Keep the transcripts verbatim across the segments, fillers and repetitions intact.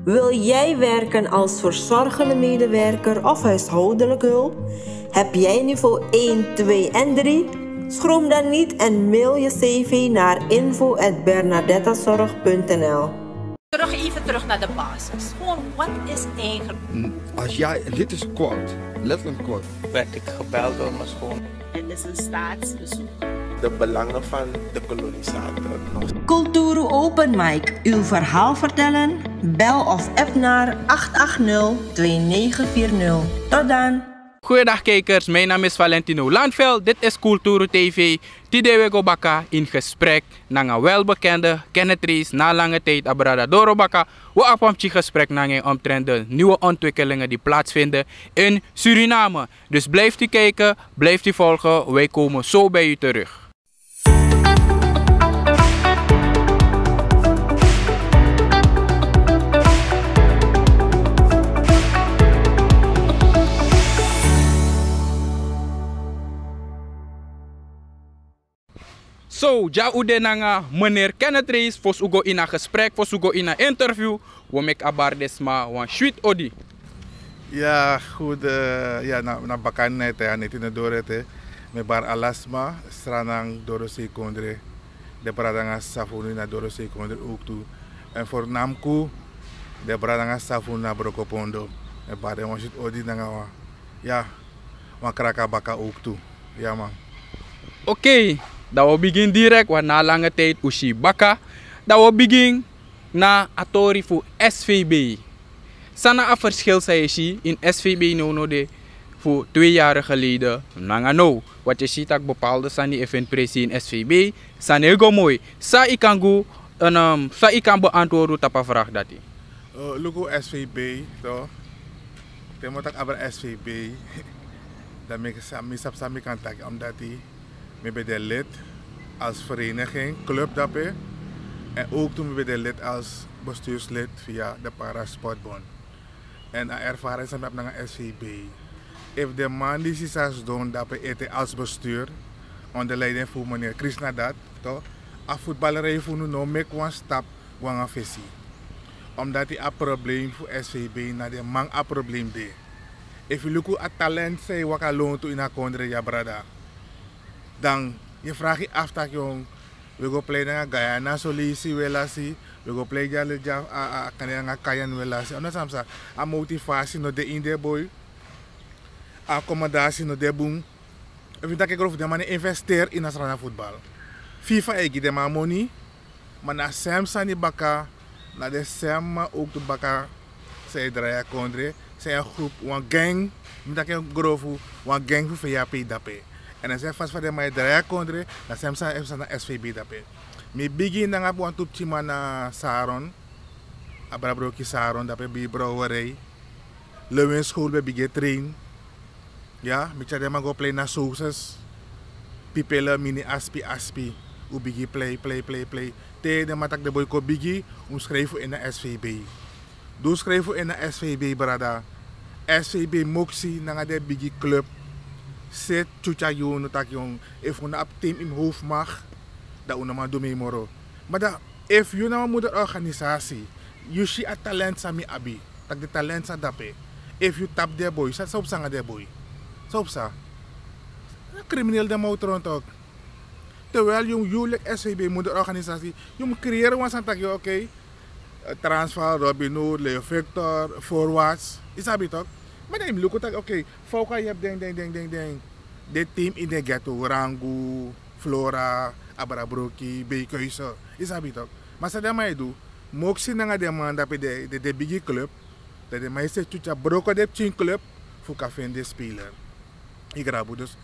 Wil jij werken als verzorgende medewerker of huishoudelijk hulp? Heb jij niveau één, twee en drie? Schroom dan niet en mail je cv naar info at bernadettazorg punt nl. Terug, even terug naar de basis. Gewoon, wat is eigenlijk... Als jij, dit is kort, letterlijk kort. Werd ik gebeld door mijn schoon. Het is een staatsbezoek. De belangen van de kolonisator. Culturu Open Mic, uw verhaal vertellen? Bel of app naar acht acht nul twee negen vier nul. Tot dan! Goeiedag kijkers, mijn naam is Valentino Landveld. Dit is Culturu T V. Tide we go baka in gesprek nanga welbekende Kenneth Rees, na lange tijd a brada doro baka. We abi wan pikin gesprek nanga en omtrent de nieuwe ontwikkelingen die plaatsvinden in Suriname. Dus blijft u kijken, blijft u volgen. Wij komen zo bij u terug. So, dya un de nanga meneer Kenneth Rees, fosi un go ini a gesprek, fosi un go ini a interview, wi o meki a bari den sma wan switi odi. Ya, goed, eh, ya, na, na bakani na ete, a neti no doro ete. Mi e bari ala sma, Sranan, dorosei kondre, den brada nanga sisa fu unu ini a dorosei kondre ook tu. En voornamelijk den brada nanga sisa fu unu na Brokopondo. Mi e bari den wan switi odi nanga wan, ya, wan kraka baka ook tu. Ya man. Oké, dan wi o bigin direct, want na lange tijd un si baka. Dan wi o bigin na a tori fu S V B. San na a verschil san yu e si ini S V B nownow de fu twee jaren geleden nanga now? Want yu e si tak' bepaalde sani e feni presi ini S V B, sani e go moi. San yu kan go, en, ehm, san yu kan beantwoorden tapu a vraag dati? Eh, luku S V B, toch? Te mi o taki abra S V B, dan mi sa-, mi sabi san mi kan taki, omdat mi ben de lid als vereniging, club dape. En ook toen mi ben de lid als bestuurslid via de Parasportbond. En a ervaring san mi abi nanga S V B. Efu den man disi sa sidon dape ete als bestuur, onder leiding fu meneer Krishna dat, toch? A voetballerij fu unu no meki wan stap go nanga fesi. Omdat a probleem fu S V B na den man a probleem de. Efu yu luku a talent san e waka lontu ini a kondre, ya brada, dan yu e vraag yu afu taki, yon, wi e go plei nanga Guyana, son leisi wi e lasi, wi e go plei dya, dya, a, a, a kande nanga Cayenne wi e lasi. Omdat san psa, a motivasi no de ini den boi, a akomodasi no de bun. Efu yu taki, e gron fu den man e investeri ini a Sranan futbal. FIFA e gi den man moni, ma na sem sani baka, na den sem man ook tu baka san e drai a kondre, san e groep wan gang, mi taki en grofu, wan gang fu V A P dape. En a san e fasi fa den man e drai a kondre, na sem sani, efu san na S V B dape. Mi bigin nanga wantu pikinman na Saron, a brada Broki Saron, dape bigi brouwerij. Lewin School ben bigin e train. Ya, mi tyari den man go plei na Soses. Pipele, Mini Aspi, Aspi. Un bigin plei, plei, plei, plei. Te den man taki den boi kon bigi, un mus schrijf un in na S V B. Di un schrijf un in na S V B, brada, S V B Moksi nanga den bigi club seti tyutya gi unu taki, yon, efu un no abi team in hoofdmacht, dan un no man du mee moro. Ma dan, efu yu na wan moederorganisatie, yu si a talent san mi abi, taki den talent san dape. Efu yu tapu den boi, san, san o psa nanga den boi? San o psa? Na crimineel den man o tron toch. Terwijl yu, yu leki S V B moederorganisatie, yu mus creëren wan sani taki, oké, eh, Transvaal, Robin Hood, Leo Victor, Voorwaarts. Yu sabi toch? Ma dan yu mus luku taki, oké, fa un kan yepi den, den, den, den, den, den team ini den ghetto, Rangu, Flora, a brada Broki, Beekhuizen. Yu sabi toch? Ma san den man e du, Moksi nanga den man dape, den, den, den bigi club, dan den man e seti tyutya broko den pikin club fu kan feni den speler. Yu grabu, dus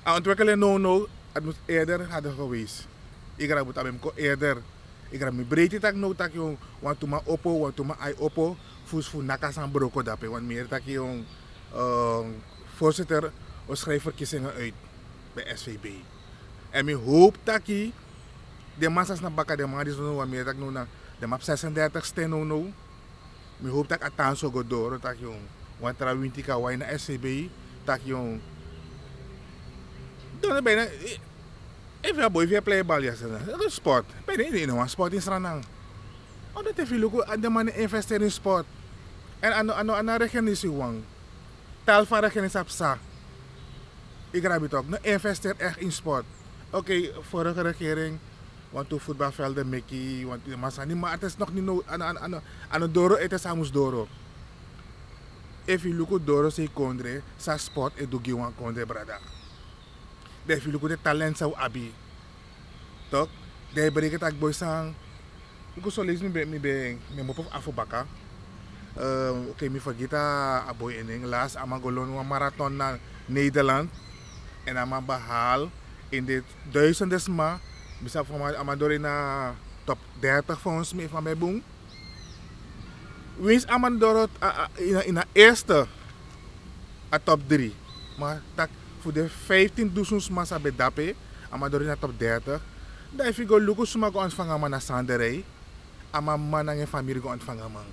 a ontwikkeling nownow, het moet eerder hadden geweest. Yu grabu, a ben mus kon eerder. Yu grabu, mi breiti taki now taki, yon, wantu man opo, wantu man ai opo, fu, fu naki a sani broko dape. Want mi yere taki, yon, eh, voorzitter o schrijf verkiezingen uit bij S V B. En mi hoop taki den man san na baka, den man disi now, want mi yere taki now na, den man abi zesendertig stem nownow. Mi hoop taki a tan so go doro taki, yon, wan tra winti kan wai na S V B, taki, yon, dan ben, eh, efu a boi fu yu e plei bal, ya, san na sport. Ben, ini, ini wan sport ini Sranan. Omdat efu yu luku, den man no investeri in sport. En a no a no a no a regering disi wan. Tal fu a regering sa psa. Yu grabi tok, no investeri echt in sport. Oké, vorige regering, wantu voetbalvelden meki, wantu den man sani, maar het is nog niet no a no a no a no a no doro ete san a mus doro. Efu yu luku doro sei kondre san sport e du gi wan kondre, brada. Dan efu yu luku den talent san wi abi, tok, dan yu bereiki taki boi san. Luku son leisi mi ben mi ben mi e mopo fu afu baka. Oké, mi fergiti a boi en nen. Lasi a man go lon wan marathon na Nederland. En a man behaal ini de duisende sma. Mi sabi fu a man a man doro ini a top dertig volgens mi efu a man e bun. Winsi a man doro ini a eerste a top dri. Ma taki fu den vijftin dusun sma san ben de ape, a man doro ini a top dertig. Dan efu yu go luku suma go ontfanga a man na sanderei, a man mama nanga en famiri go ontfanga a man.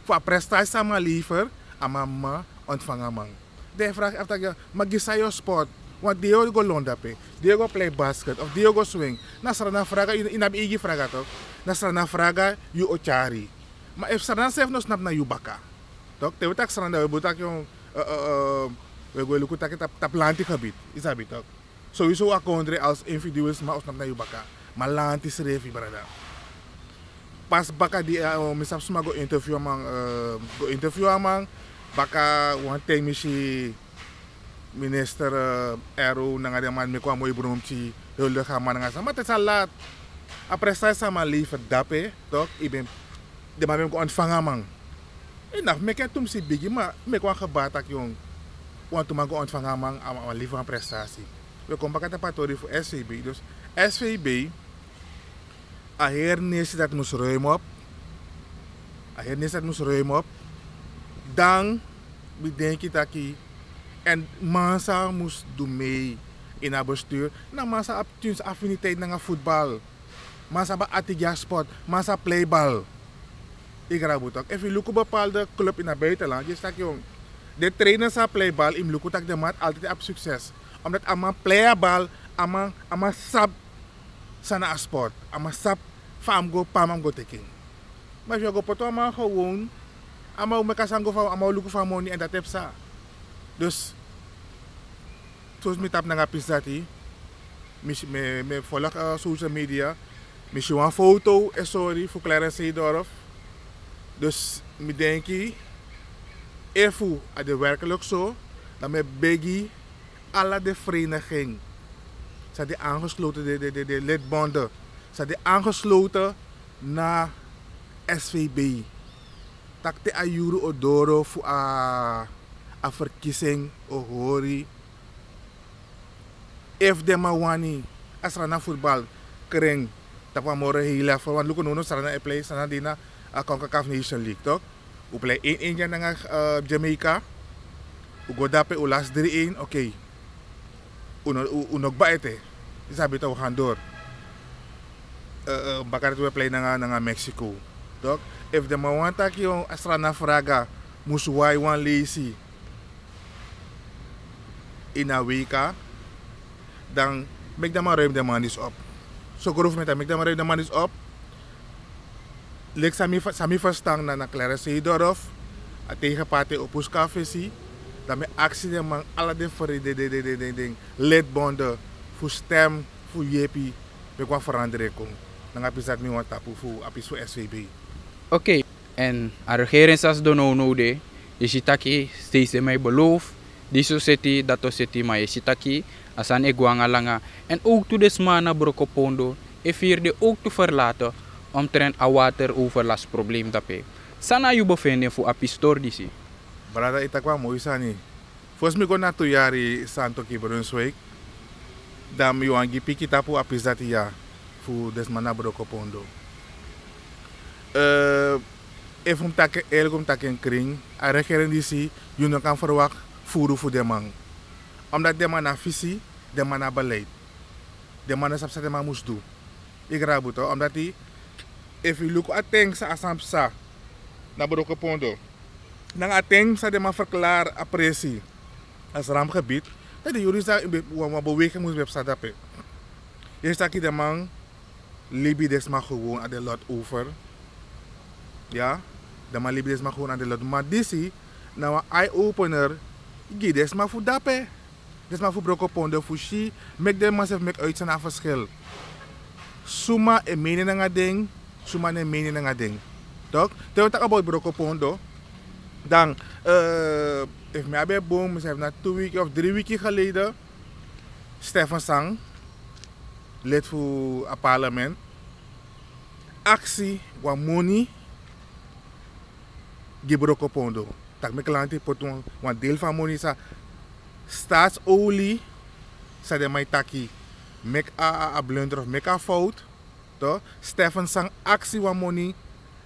Fu a prestasi san a man lever, a man mama ontfanga a man. Dan yu e fragi afu taki, ma gi san yu o sport? Want di yu o go lon dape, di yu o go plei basket of di yu o go swing, na srana fraga. Yu no abi eigi fraga tok. Na srana fraga yu o tyari. Ma efu srana srefi no snapu na yu baka, tok, te wi taki srana dan wi e bun taki wi e go e luku taki tapu lanti gebit. Yu sabi tok. Sowieso a kondre als individueel sma o snapu na yu baka. Ma lanti srefi, brada. Pas baka di mi sabi suma go interview a man, go interview a man. Baka wan ten mi si minister ero nanga den man meki wan moi bromti, hulde ga man nanga san ma te sa lati. A prestasi san a man lever dape, tok, yu ben den man ben go ontfanga a man. Yu na fu meki en tumsi bigi ma meki wan gebar taki wan wantu man go ontfanga a man a man lever wan prestasi. Wi e kon baka tapu a tori fu svb dus, svb, a heri nesi dati mus ruim op. A heri nesi dati mus ruim op. Dan mi denki taki en man san mus du mei ini a bestuur, na man san abi tunsi afiniteit nanga futbal. Man san abi ati gi a sport, man san abi pleibal. Yu grabu tok, efu yu luku bepalde klub ini a buitenland yu e si taki den trainer san abi pleibal yu mus luku taki den man altidi abi sukses. Omdat a man plei a bal, a man sabi san na a sport, a man sabi fa a mus go, pe a man mus go teki en. Ma efu yu o go poti wan man gewon, a man o meki a sani go fu a man o luku fu a moni èn dati e psa. Dus, sosi mi tapu nanga a pisi dati, mi e folok social media. Mi si wan foto e sori fu clarence seedorf. Dus mi denki, efu a de werkelik so, dan mi e begi ala den vereniging san de angesloten, de ledbonden san de angesloten na svb, tak' te a yuru o doro fu a verkiezing o hori, efu den man wani a srana futbal kring tapu a moro hei level. Wan luku nownow srana e plei srana de ini a concacaf nation league tok. Un plei en india nanga jamaica. Un go dape un lasi dri en okei. Un no kba ete. Yu sabi tok un gan dori. Baka dati un e plei nanga mexico. Tok, efu den man wani taki a srana fraga mus wai wan leisi ini a weika, dan meki den man ruim den man disi op. So grofu mi e taki meki den man ruim den man disi op. Leki san mi ferstan na na klere seidorf, a tegenparti e opo skan fesi. Dan mi e aksi den man ala den fri den den den den den ledbonde fu stem fu yepi meki wan ferandring kon. Nanga a pisi dati mi wani tapu fu a pisi fu svb. Ok. Èn a regering san sidon nownow de, yu si taki steisi den man e beloofu disi o seti dati o seti ma yu e si taki a sani e gwe nanga langa. Èn owktu den sma na brokopondo e firi den owktu ferlate omtrent a water overlasi problem dape. San na yu befinding fu a pistori disi? Brada, yu taki wan moi sani. Fosi mi go na tu yari santo ki brunswik, dan mi wani gi piki tapu a pisi dati ya fu den sma na brokopondo. Efu mi taki en elgu mi taki en krin, a regering disi yu no kan ferwakti furu fu den man. Omdati den man na fisi, den man na beleid. Den man no sabi san den man mus du. Yu grabu to omdati efu yu luku a ten san a san psa na brokopondo, nanga a ten san den man ferklari a presi a sramgebit, dan den yuru san wan beweging mus ben psa dape. Yu e si taki den man libi den sma gewon a den lot over. Ya, dan man libi den sma gewoon na den lotu. Ma disi na wan eye opener gi den sma fu dape. Den sma fu Brokopondo fu si, meki den man srefi meki uitzending a verschil. Suma e mene nanga den, suma no e mene nanga den. Tok, te wi taki about Brokopondo, dan, eh, efu mi abi en bun, mi srefi na tu wiki of dri wiki geleden, Stefan Sang, lid fu a parlement, aksi wan moni gi Brokopondo. Tak' meki lanti poti wan, wan deel fu a moni san Staatsolie, san den man e taki, meki a, a, a blunder of meki a fout. Toch, Stefan Sang aksi wan moni,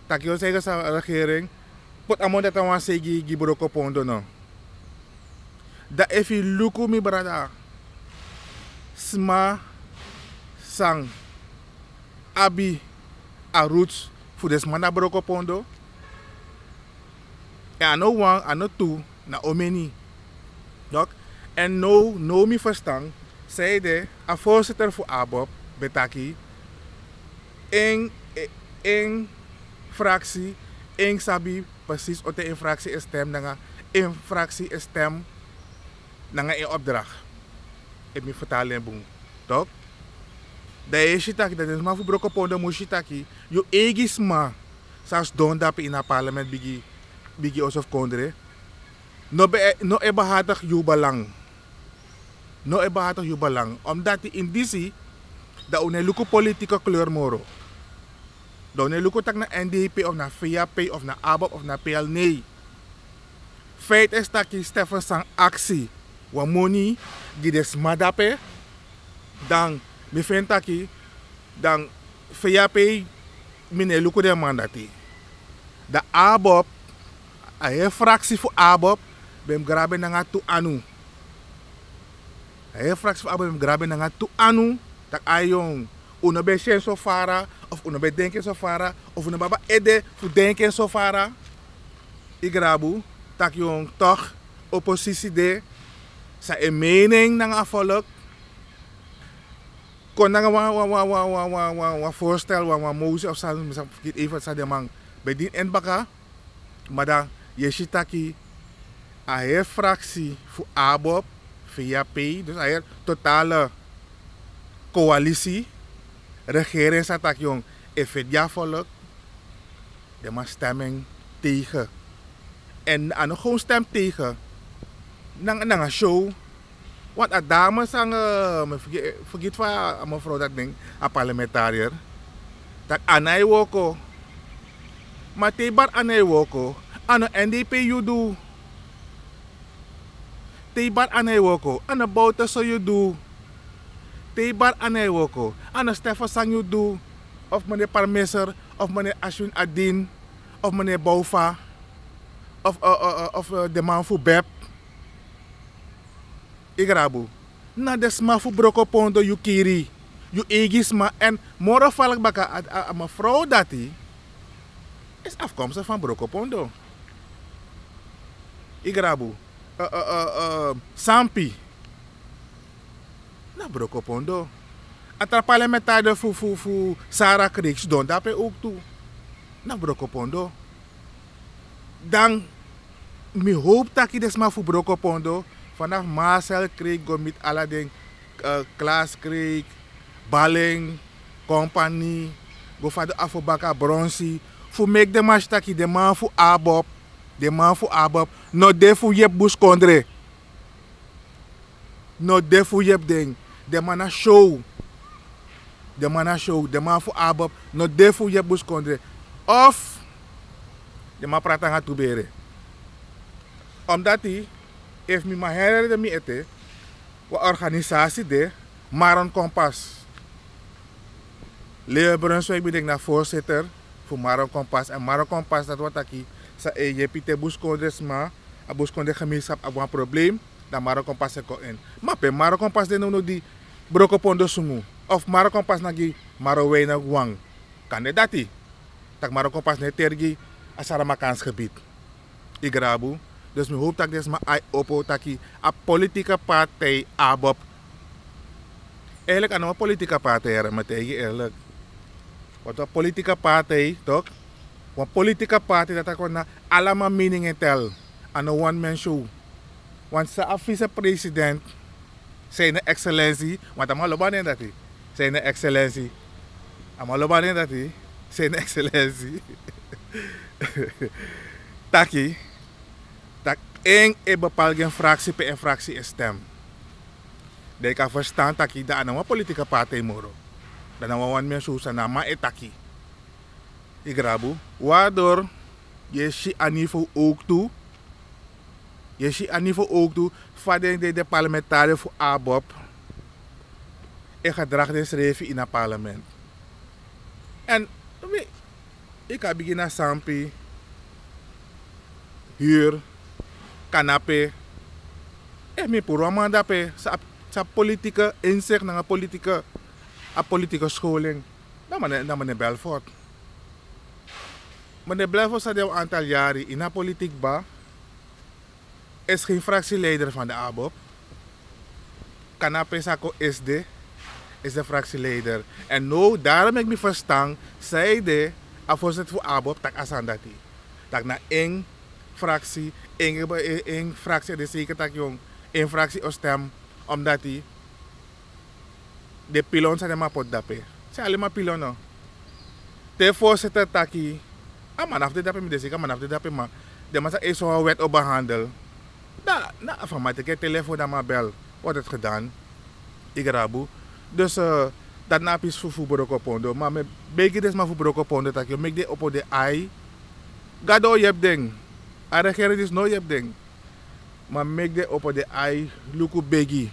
taki yu o zeker san regering poti a moni dati na wan sei gi, gi Brokopondo, no? Dan efu yu luku, mi brada, sma san abi a roots fu den sma na Brokopondo, èn a no wan, a no tu, na omeni. Tok, èn now, now mi ferstan sanede a voorzitter fu ABOP ben taki, en, en fraksi, en sabi precies on ten en fraksi e stem nanga, en fraksi e stem nanga en opdracht. Efu mi fertali en bun. Tok? Dan yu e si taki, dan den sma fu Brokopondo mu si taki, yu eigi sma san sidon dape ini a parlement bigi, bigi oso fu kondre, no ben e, no e behartig yu belang. No e behartig yu belang. Omdati ini disi, dan un no e luku politieke kleur moro. Dan un no e luku taki na NDP of na VHP of na ABOP of na PL, nee. Feit is taki Stefan Sang aksi wan moni gi den sma dape, dan mi feni taki, dan VHP, mi no e luku den man dati. Dan ABOP, a heri fraksi fu ABOP ben mus grabi en nanga tu anu. A heri fraksi fu ABOP ben mus grabi en nanga tu anu, taki: "Ai yon, un no ben si en so fara, of un no ben denki en so fara, of un no ben abi a ede fu denki en so fara." Yu grabu, taki yon, toch, oposisi de, san e mene nanga a volk, kon nanga wan, wan, wan voorstel, wan, wan motie of san, mi sa fergiti even san den man ben dini ini baka. Ma dan yu e si taki a heri fraksi fu ABOP, VHP, dus a heri totale koalisi, regering sa taki yon, e feti a volk, den man stem en tegen. Èn a no gewoon stem tegen, nanga, nanga show. Want a dame san, eh, mi fergiti, fergiti fa a mevrouw dati nen, a parlementariër, taki a no e wooko. Ma te yu bari a no e wooko, a no NDP yu du. Te yu bari a no e wooko, a no Bouterse yu du. Te yu bari a no e wooko, a no Stefan Sang yu du, of meneer Parmeser, of meneer Ashwin Adin, of meneer Boufa, of, eh, eh, eh, of, eh, den man fu BEP. Yu grabu. Na den sma fu Brokopondo yu kiri. Yu eigi sma. Èn moro falki baka, a, a, a mevrouw dati is afkomstig van Brokopondo. Yu grabu. Eh, eh, eh, eh, Sampi. Na Brokopondo. A tra parlementariër fu, fu, fu Sara Kreek sidon dape ook tu. Na Brokopondo. Dan mi hoop taki den sma fu Brokopondo, vanaf Marcel Kreek go miti ala den, eh, Klaas Kreek, Baleng, Kompani, go fadon Afobaka, Bronsi, fu meki den man si taki den man fu ABOP, den man fu ABOP no de fu yepi buskondre. No de fu yepi den. Den man na show. Den man na show. Den man fu ABOP no de fu yepi buskondre. Of den man prati nanga tu bere. Omdati, efu mi man heri en ete, wan organisasi de, Maron Kompas. Leo Brunswijk, mi denki, na voorzitter fu Maron Kompas. Èn Maron Kompas, dati wani taki, san e yepi te buskondre sma, a buskondre gemeenschap abi wan probleem, dan Maron Kompas e kon in. Ma pe Maron Kompas de nownow, di Brokopondo sungu? Of Maron Kompas na gi Maron Weinig wan? Kande dati. Tak' Maron Kompas no e teri gi a Saramakaans gebied. Yu grabu. Dus mi hoop tak' den sma ai opo taki a politieke partij ABOP, eigenlijk a no wan politieke partij, yere, mi e taigi yu eerlijk. Want wan politieke partij, toch, Wan politika parti dati a kon na, ala man mening e tel. A no wan men show. Wan sa a vicepresident, seni excellensi, want a man lobi a nen dati. Seni excellensi. A man lobi a nen dati. Seni excellensi. Taki, taki en e bepali gi en fraksi pe en fraksi e stem. Dan yu kan ferstan taki dan a no wan politika parti moro. Dan a no wan wan men show san na a man e taki. Yu grabu. Waardoor yu e si a niveau ook tu. Yu e si a niveau ook tu fa den de, de parlementario fu ABOP e gedrag densrefi ini a parlement. Èn wi, yu kan bigin na sampi, hur, kanape. Efu mi puru wan man dape sa, sa politike inzicht nanga politike, a politike scholing. Dan meneer, dan meneer Belfort. Meneer Belfort sa de wan aantal yari ini a politiek ba. Is geen fractieleider van de ABOP. Kanape sa kon is de, is de fractieleider. En no, daarom ik mi verstan, zei de, a voorzitter fu ABOP, tak a sani dati. Tak na en fractie, en, en fractie de zeker tak jong, en fractie o stem, omdat hij de pilon san den man poti dape. San alema pilon no. Te voorzitter taki, a man na fu de dape, mi de zeker a man na fu de dape, ma den man san e so wan wet o behandel. Dan na a fa man teki en telefoon dan man bel, wordt het gedaan. Yu grabu. Dus dati na a pisi fu, fu Brokopondo. Ma mi e begi den sma fu Brokopondo taki, meki den opo den ai. Gado o yepi den. A regering disi no o yepi den. Ma meki den opo den ai, luku begi.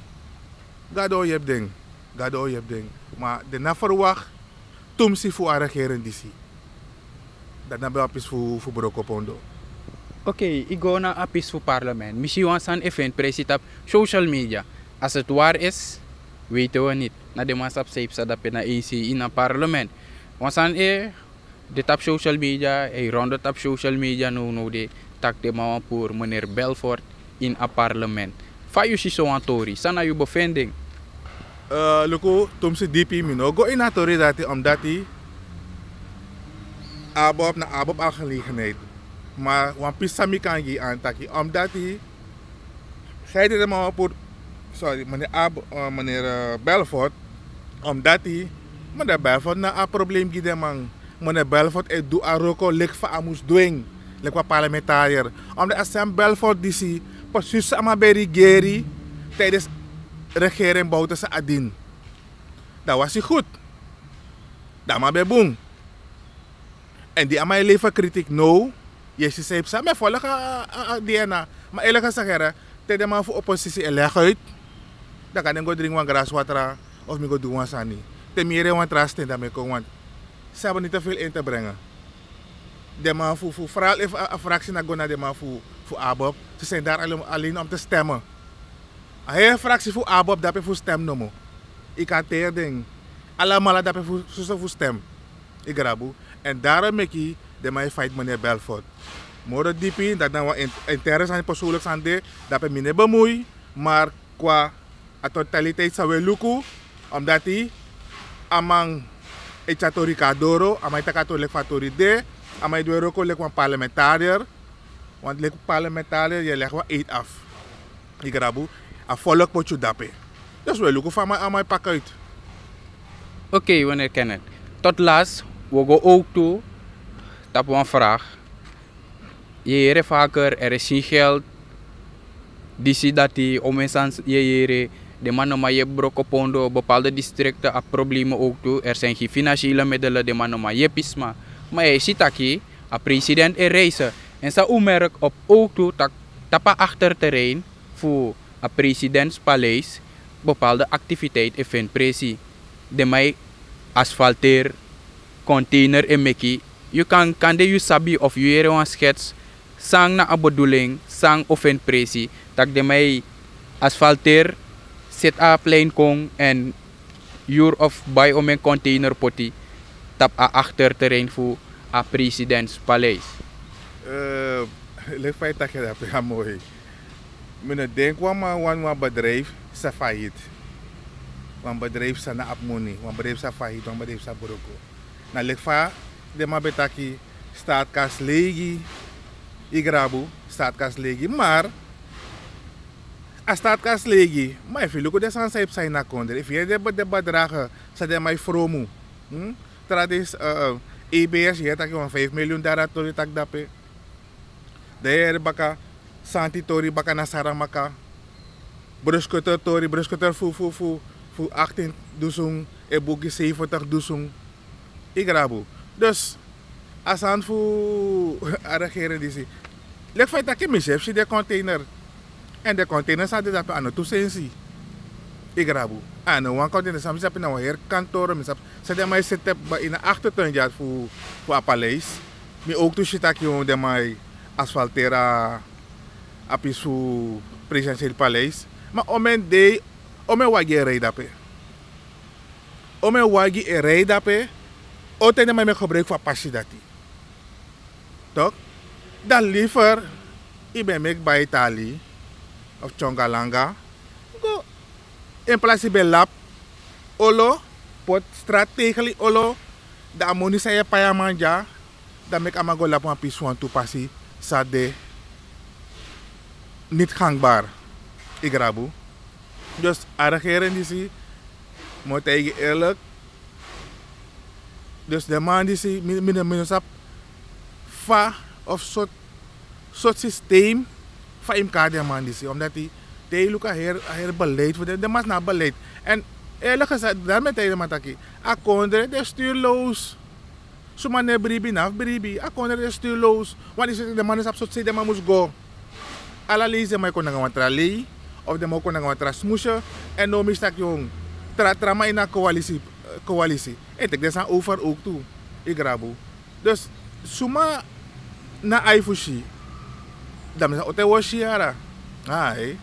Gado o yepi den. Gado o yepi den. Ma den na ferwakti tumsi fu a regering disi. Dati na ben a pisi fu, fu Brokopondo. Oké, yu go na a pisi fu parlement. Mi si wan sani e feni presi tapu social media. Als het waar is, weten we niet. Na den man sabi san e psa dape na en sei ini a parlement. Wan sani e de tapu social media, e rondo tapu social media nownow de, tak' den man wani puru meneer Belfort ini a parlement. Fa yu si sowan tori, san na yu befinding? Eh, luku, tumsi dipi mi no go ini a tori dati, omdat ABOP na ABOP aangelegenheid. Ma wan pisi san mi kan gi yu taki, omdat Zij dede man wani puru, sorry, meneer Ab, eh, meneer eh, Belfort, omdat meneer Belfort na a probleem gi den man. Meneer Belfort e du a wroko leki fa a mus du en, leki wan parlementariër. Omdat a sem Belfort disi precies a man ben regeri tijdens regering Bouterse Adin. Dan was hij goed. Dan a man ben bun. En di a man e lever kritiek now, yu e si san e psa, mi e folg a, a, a DNA. Ma eerlijk gezegd, here, te den man fu oppositie e leg uit, dan kan den go dringi wan graswatra of mi go du wan sani. Te mi yere wan tra sten, dan mi e kon, want ze hebben niet te veel in te brengen. Den man fu, fu, vooral efu a, a fractie na go na den man fu, fu ABOP, ze zijn daar alleen, alleen om te stemmen. A hele fractie fu ABOP dape fu stem nomo. Yu kan teri den. Alamala dape fu, soso fu stem. Yu grabu. En daarom meki den man e fight meneer Belfort. Moro dipi, dati na wan in-, interne sani, persoonlijk sani de, dape mi no e bemui, maar qua a totaliteit san wi e luku, omdat a man e tyari tori kon na doro, a man e taki a tori leki fa a tori de, a man e du en wroko leki wan parlementariër, want leki parlementariër yu e leg wan eed af. Yu grabu, a volk poti yu dape. Dus wi e luku fa a man, a man e pak uit. Oké, meneer Kenneth. Tot last, wi o go ook tu tapu wan vraag. Yu e yere vaker, er is geen geld, disi dati, omensans yu e yere, den man no man yepi Brokopondo, bepaalde distrikten abi probleme ook tu, er zijn geen financiële middelen, den man no man yepi sma. Ma yu e si taki a president e reise. En san un merk op ook tu tak' tapu a achterterrein fu a presidentspaleis bepaalde activiteit e feni presi. Den man e asfalteri, container e meki. Yu kan, kande yu sabi of yu yere wan schets san na a bedoeling, san o feni presi, tak' den man e asfalteri, seti a plein kon, èn yuru of bai omeni container poti tapu a achterterrein fu a presidentspaleis. Eh, leki fa yu taki dati, a moi. Mi no denki wan man wani wan bedrijf sa failliet. Wan bedrijf san no abi moni, wan bedrijf sa failliet, wan bedrijf sa broko. Na leki fa den man ben taki, Staatkas leigi. Igrabu, staatkas leigi. Maar a staatkas leigi, maar efu yu luku den sani san yu psa ini a kondre, efu yu yere den den bedrage san den man e fromu. Tra dei, ebs yu yere taki wan vijf miljoen dara tori taki dape. Dan yu yere baka santi tori baka na saramaka. Bruskuter tori bruskuter fu fu fu fu achtin dusun e buki seventig dusun. Igrabu. Dus a sani fu a regering disi, leki fa yu taki mi srefi si den container. Èn den container san de dape a no tu sensi. Igrabu. A no wan container san mi sabi na wan heri kantoro mi sabi san den man e seti ini a achtertuin dya fu a paleis. Mi owktu si taki den man e asfalteri a pisi fu presidentieel paleis. Ma omen dei omen wagi e rei dape. Omen wagi e rei dape. Oten den man e meki gebruik fu a pasi dati. Tok. Dan liver yu ben meki bai tali of tyongalanga go. En plasi ben lapu olo, poti strati tegel yu olo. Dan a moni san yu e pai a man dya, dan meki a man go lapu wan pisi wantu pasi san de niti gangbari. Igrabu. Dus a regering disi, mi o taigi yu erlik. Dus den man disi mi no sabi fa of sortu systeem fa yu mus kari den man disi omdati te yu luku a heri beleid fu den den man si na a beleid. Èn erlik gesati dati mi e taigi den man taki a kondre de sturlows. Suma no e bribi na fu bribi a kondre de sturlows. Wan disi den man no sabi sortu sei den man mus go. Ala leisi den man e kon nanga wan tra lei of den man o kon nanga wan tra smusi. Èn no mi si taki yon tra tra man ini a koalisi e teki den sani over owktu. Igrabu. Dus suma na ai fu si dan mi sa oten wi o si yara. Ai.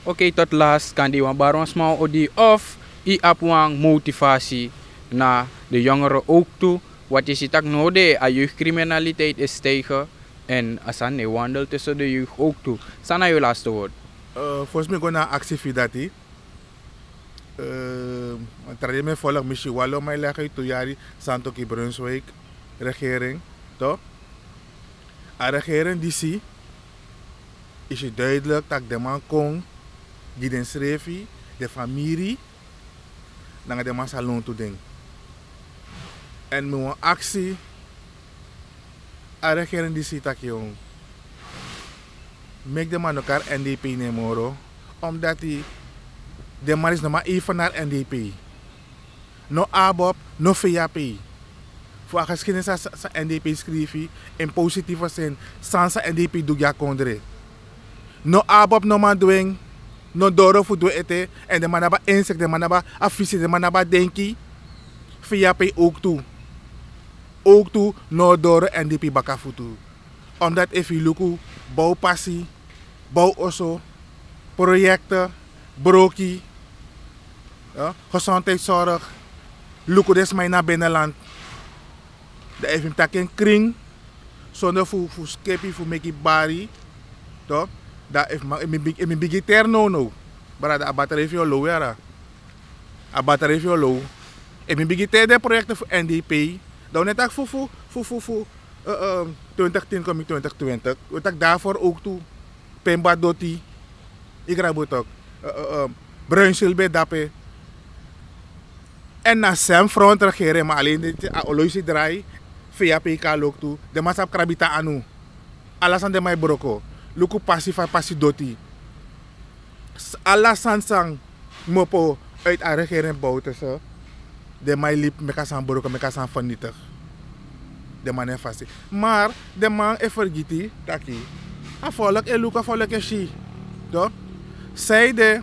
Okei tot last kan di wan bari wan sma wan odi of yu abi wan motivasi na de yongere owktu. Wat yu si tak' no de a jeugdkriminaliteit e stijgen. Èn a sani no e wandel tussen de jeugd owktu. San na yu laste word? Fosi mi go na a aksi fu yu dati. Tra di mi e folg mi si wan lo man e legi yu tu yari santoki brunswik regering. To a regering disi yu si duidelik tak' den man kon gi densrefi den famiri nanga den man sa lontu den. Èn mi wani aksi a regering disi taki meki den man no kari n d p nen moro. Omdati den man disi no man evenar n d p. No abob no feya pei. Fu a geskidenisi san n d p skrifi en positife sin san san n d p du gi a kondre. No abob no man du en. No doro fu du en ete. Èn den man no abi a insek den man no abi a fisi den man no abi a denki. Feya pei owktu. Owktu no doro n d p baka futu. Omdati efu yu luku bow pasi, bow oso, proyekte, broki, gesondheidsorg, luku den sma ini a beneland. Dan efu yu mus taki en kring sonder fu skepi fu meki bari. Dan efu mi bigin teri nownow, brada a bateri fu yu o low yara. A bateri fu yu o low. Efu mi bigin teri den proyekte fu n d p, dan wi no e taki fu fu fu fu fu twentig tin komi twentig twentig wi taki dafor owktu. Pemba doti, igrabu tok, bruinsil ben dape. Èn na sem front regering ma alen deti a oloisi drai. Feya pei kari loktu. Den man sabi krabi tan anu. Ala sani den man e broko. Luku pasi fa pasi doti. Ala sani san kmopo uiti a regering bowtese. Den man e libi meki a sani broko meki a sani fernitigi. Den man no e fasi. Mar den man e fergiti taki a folk e luku a folk e si. Sanede?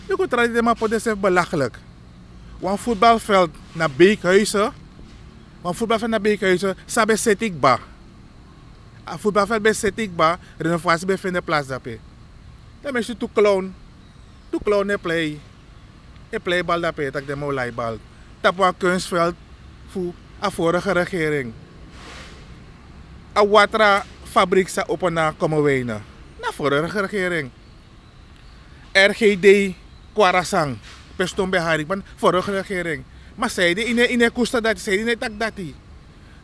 Luku tra di den man poti densrefi belaglik. Wan futbalveld na beekhuise. Wan futbalveld na beekhuise san ben seti kba. A futbalveld ben seti kba. Renovasi ben fende plasi dape. Dan mi e si tu clown. Tu clown e plei. E plei bal dape tak' den man o lai bal tapu wan kunstveld fu a vorige regering. A watra fabrik sa opo na komoweine. Na vorige regering. Rgd kwarasan. Pe ston ben hari kman. Vorige regering. Ma sanede yu no e kusta dati sanede yu no e taki dati?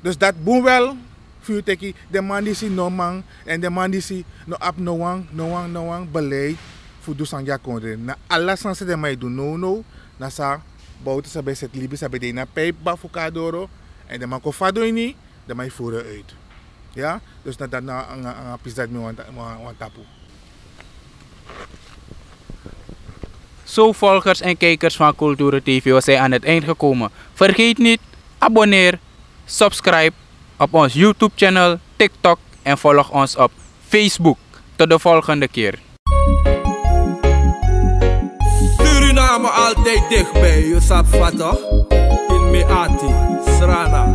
Dus dati bun wel fu yu teki den man disi no man, èn den man disi no abi no wan, no wan, no wan beleid fu du sani gi a kondre. Na ala sani san den man e du nownow, na san Bouterse ben seti libi, san ben de ini a pijpba fu kon na doro, èn den man kon fadon ini, den man e voer uit. Ya, dus na dati na anga, anga pisi dati mi wani ta-, wani, wani tapu. Zo, volgers en kijkers van Culture T V, we zijn aan het eind gekomen. Vergeet niet, abonneer, subscribe op ons YouTube-channel, TikTok en volg ons op Facebook. Tot de volgende keer. Suriname altijd dichtbij, yu sabi fa toch? In mi ati, Srana.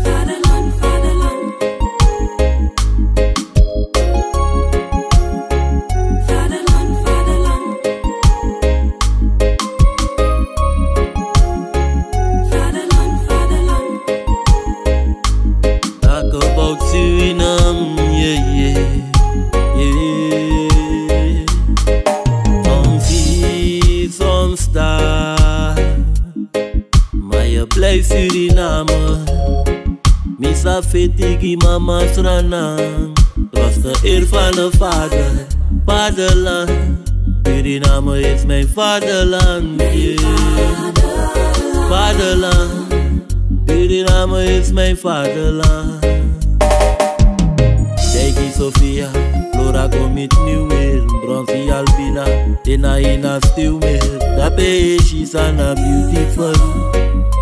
Vaderland, vaderland. Vaderland, vaderland. Vaderland, vaderland. Talk about Suriname, yeah, yeah, yeah. Soms hier, soms daar. Maar je blijft Suriname. Mi sa feti gi mama Sranan. Trotse eer van de vader, vaderland. Suriname is mijn vaderland, yeah. Vaderland. Suriname is mijn vaderland. Dei gi Sofia, Flora kon miti mi weer. Bronsi Albina, Dena Ina still weer. Dape yu e si san na beautiful.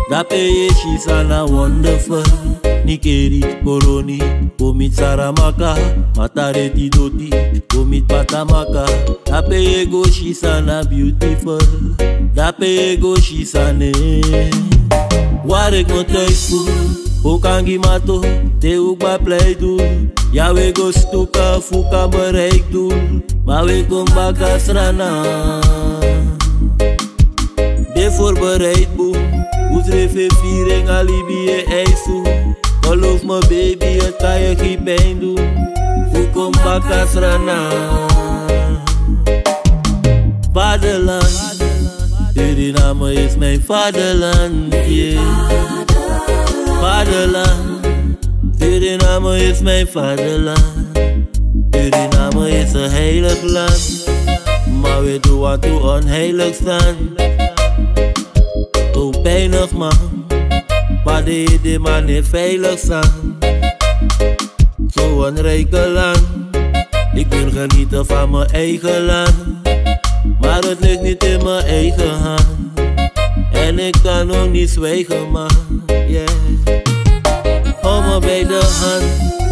Dape yu e si san na wonderful. Nikeri, Koroni, kon miti Saramaka. Matareti doti, kon miti Patamaka. Dape yu e go si san na beautiful. Dape yu e go si san, eh. Waar ik me thuis voel, ook aan Gimato, te ook bij Pleidoel. Ja, we go stuka, fu kan bereik doel. Maar we kom baka Sranan. De voorbereid boem, un srefi e firi en a libi e eis un. Geloof me baby, het kan je geen pijn doen. Un kon baka Sranan. Vaderland, Suriname is mijn vaderland, yeah. Vaderland, Suriname is mijn vaderland. Suriname is een heilig land, maar we doen wat we onheilig staan. Zo pijnig man, pa de ede man e veilig staan. Zo'n rijke land, ik wil genieten van mijn eigen land. Maar het ligt niet in mijn eigen hand. En ik kan ook niet zwijgen, man. Yeah. Hou me bij de hand,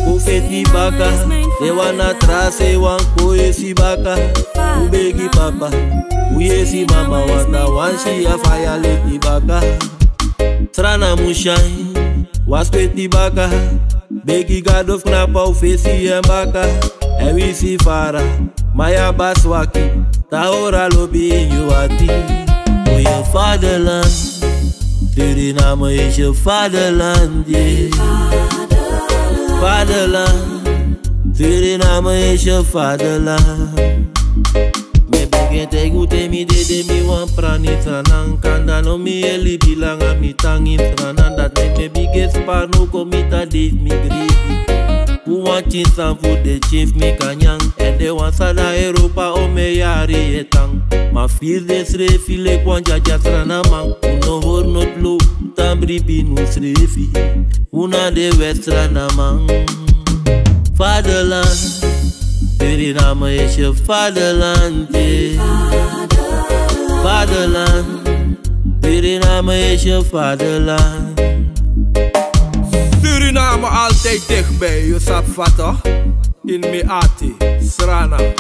un feti baka. Te wan na trase, wan kon yesi baka. Un begi papa, un yesi mama, want na wan si a faya leti baka. Sranan mu shine, wan sweti baka. Begi Gado fu knapu a un fesi en baka. Èn wisi fara, ma yu abi a swaki. Tahora lobi ini yu ati. Voor je vaderland. Suriname is je vaderland, yeah. Vaderland. Suriname is je vaderland. Mi e bigin taigi un te mi dede mi wani prani Sranan, kande no mi e libi langa mi tan ini Sranan. Dati meki mi e bigin spar now kon mi tan dei fu mi grepi. Fu wan pikin sani fu den pikin fu mi kan nyan. Èn den wan san de na Europa, omen yari e tan. Ma firi densrefi leki wan dyadyasranaman. Un no hori noti low, tan bribi ini unsrefi. Un na den West-Sranaman. Vaderland, Suriname is je vaderland, yeah. Vaderland, Suriname is je vaderland. Suriname altijd dichtbij, yu sabi fa toch? In mi ati, Sranan.